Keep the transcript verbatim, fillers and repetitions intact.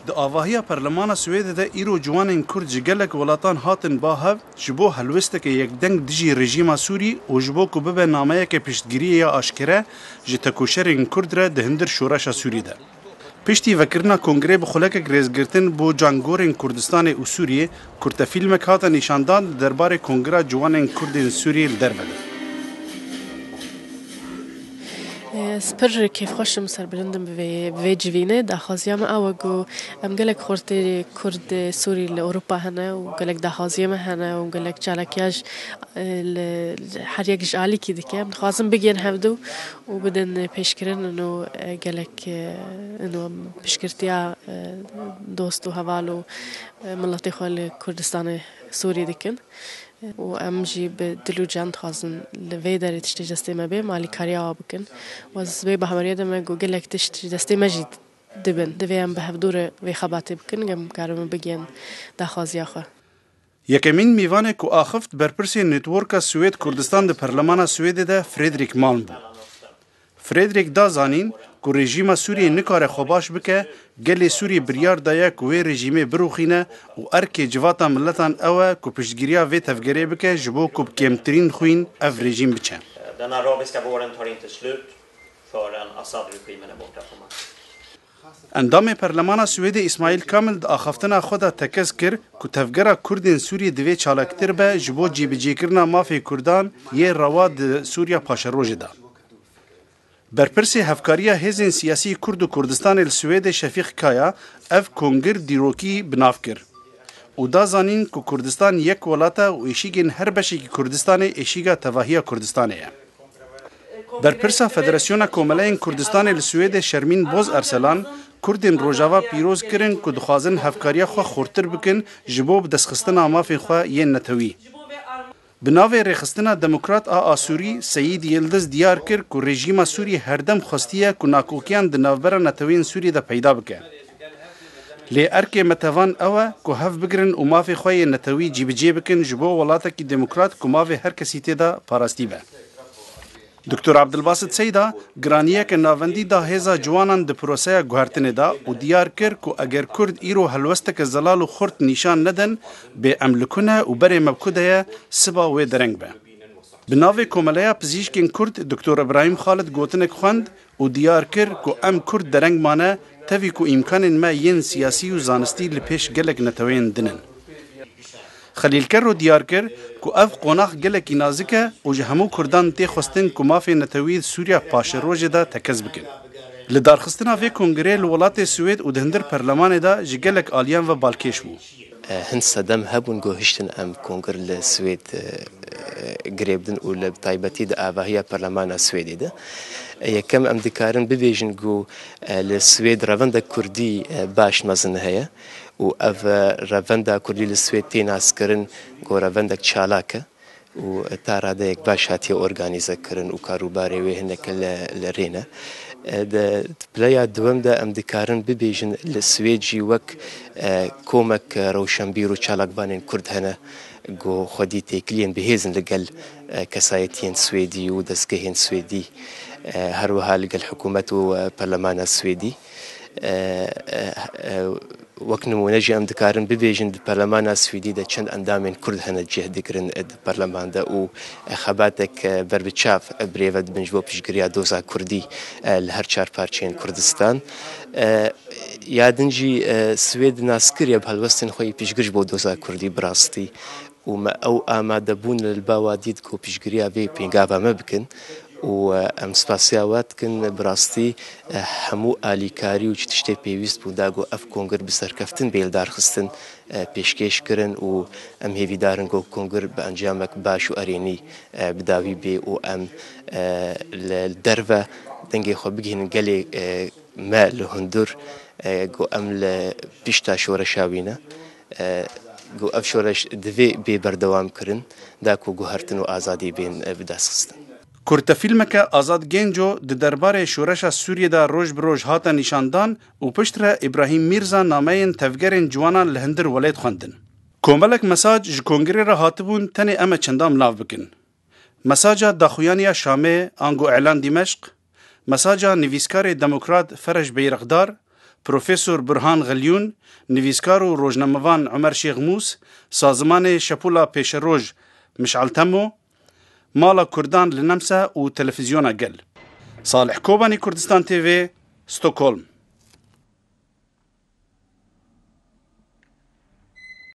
Di avahiya Perlemana Swêdê de îro ciwanên Kurd ji gelek welatan hatin ba hev ji bo helwesteke yekdeng dijî rejîma Sûrî û ji bo ku bibe nameyeke piştgiriyê ya aşkere ji tekoşerên Kurd re di hundir şoreşa Sûrî de. Piştî vekirina kongrê bi xulekek rêzgirtin bo cangorên Kurdistanê û Sûriyê, kurtefîlmek hate nîşandan di derbarê Kongira Ciwanên Kurdên Sûriyê li derve de. Ez pir kêfxweş im, serbilind im bi vê, bi vê civînê. Daxwaziya me ew e ku em gelek xortê Kurd Sûrî li Ewropa hene û gelek daxwaziyê me hene û gelek çalakiya ji, li, li her yek ji alîkî dike. Em dixwazin bigihên hevdu û bidin pêşkirin û, e, gelek, e, ino piştgirtiya, e, dost û heval û, e, miletê xwe li Kurdistanê Sûrî dikin. Û em jî bi dil û can dixwazin li vê derê tiştê ji destê me bê, em alîkariya wan bikin. Û ez vê baweriyê de me got gelek tişt ji destê me jî dibin. Divê em bi hevdû re vê xebatê bikin, em karibin bigihên daxwaziya xwe. Yekemîn mîvanê ku axift berpirsê Networka Swêd Kurdistan di Perlemana Swêdê de Fredrik Malm bû. Fredrik da zanîn ku rejîma Sûriyê nikare xwe baş bike, gelê Sûrî biryar daye ku wê rejîmê birûxîne û erkê civata miletan ew e ku piştgiriya vê tevgerê bike ji bo ku bi kêmtirîn xwîn ev rejîm biçe. Den arabiska våren tar inte slut förrän Assad-regimen är borta från makten. Endamê Perlemana Swêdê Îsmaîl Kamil di axaftina xwe de tekez kir ku tevgera Kurdên Sûriyê divê çalaktir be ji bo cîbicêkirina mafê Kurdan yê rewa di Sûriya Paşerojê de. Berpirsê Hevkariya Hêzên Siyasî Kurd û Kurdistanê li Swêdê Şefîq Kaya ev kongir dîrokî bi nav kir û da zanîn ku Kurdistan yek welat e û êşîgên her beşekî Kurdistanê êşîga tevahiya Kurdistanê ye. Berpirsa Federasyona Komeleyên Kurdistanê li Swêdê Şermîn Boz Erselan Kurdên Rojava pîroz kirin ku dixwazin hevkariya xwe xurtir bikin ji bo bi destxistina mafên xwe yên netewî. Bi navê Rêxistina Demokrat a Asûrî, Seyîd Yildiz diyar kir ku rejîma Sûrî herdem xwestiye ku nakokiyan di navbera neteweyên Sûrî de peyda bike. Lê erkê me tevan ew e ku hev bigirin û mafê xwe yê netewî cîbicê bikin ji bo welatekî demokrat ku mafê her kesî tê de parastî be. Doktor Abdulbasit Seyda giraniyeke navendî da hêza ciwanan di proseya guhertinê de û diyar kir ku eger Kurd îro helwesteke zelal û xurt nîşan nedin, bê em li ku ne û berê me bi ku de ye, siba wê dereng be. Bi navê Komeleya Pizîşkên Kurd Doktor Îbrahîm Xalid gotinek xwend û diyar kir ku em Kurd dereng mane, tevî ku îmkanên me yên siyasî û zanistî li pêş gelek neteweyên din in. Xelîl Kerro diyar kir ku ev qonax gelekî nazik e û ji hemû Kurdan tê xwestin ku mafê netewî di Sûriya Paşerojê de tekez bikin. Li darxistina vê kongirê li welatê Swêd û di hundir perlemanê de ji gelek aliyan ve balkêş bû. Hin sedem hebûn ku hiştin em kongir li Swêd, e, girê bidin û li taybetî di avahiya perlemana Swêdê de. E, yekem em dikarin bibêjin ku, e, li Swêd revenda kurdî, e, baş mezin heye û ev, e, revenda kurdî li Swêd tê naskirin ku revendek çalak e û ta radeyek baş hatiye organîze kirin û karûbarê wê hineke li, li rê ne. E, di, di pileya duwem de em dikarin bibêjin li Swêd jî wek, e, komek rewşenbîr û çalakvanên Kurd hene ku xwedî têkiliyên bihêz in li gel, e, kesayetiyên Swêdî û dezgehên Swêdî, e, her wiha li gel hikûmet û, e, perlemana Swêdî. E, e, e, Wek nimûne jî em dikarin bibêjin di perlemana Swêdî de çend endamên Kurd hene cih digirin, e, di perleman de û, e, xebatek, e, berbiçav, e, birêve dibin ji bo piştgiriya doza Kurdî, e, li her çar parçeyên Kurdistan. E, ya din jî, e, Swêd nas kiriye bi helwestên xwe yî piştgir ji bo doza Kurdî bi rastî û me ew amadebûn li ba wa dît ku piştgiriya vê pêngava me bikin û, e, em spasiya we dikin. Bi rastî, e, hemû alîkarî û çi tiştê pêwîst bûn da ku ev kongir bi serkeftin bê lidarxistin, e, pêşkêş kirin û em hêvîdar in ku kongir bi encamek baş û erênî, e, bi dawî bê û em, e, li derve dengê xwe bigihînin gelê, e, me li hundir, e, ku em li pişta şoreşa wî ne. E, ku ev şoreş divê bê berdewam kirin, da ku guhertin û azadî bên, e, bi dest xistin. Kurtefîlmeke Azad Genco di derbarê şoreşa Sûriyê de roj bi roj hate nîşandan û piştre Îbrahîm Mîrza nameyên tevgerên ciwanan li hundir welêt xwendin. Komelek mesaj ji kongirê re hatibûn, tenê em e çendan bi nav bikin. Mesaja daxuyaniya Şamê ango Îlan Dîmeşq, mesaja nivîskarê demokrat Ferej Beyraqdar, Profesor Burhan Xelyûn, nivîskar û rojnamevan Omer Şêxmûs, sazimanê Şepûla Pêşeroj Mişal Temo, Mala Kurdan li Nemse û Televîzyona Gel. Salih Kobanî, Kurdistan T V, Stockholm.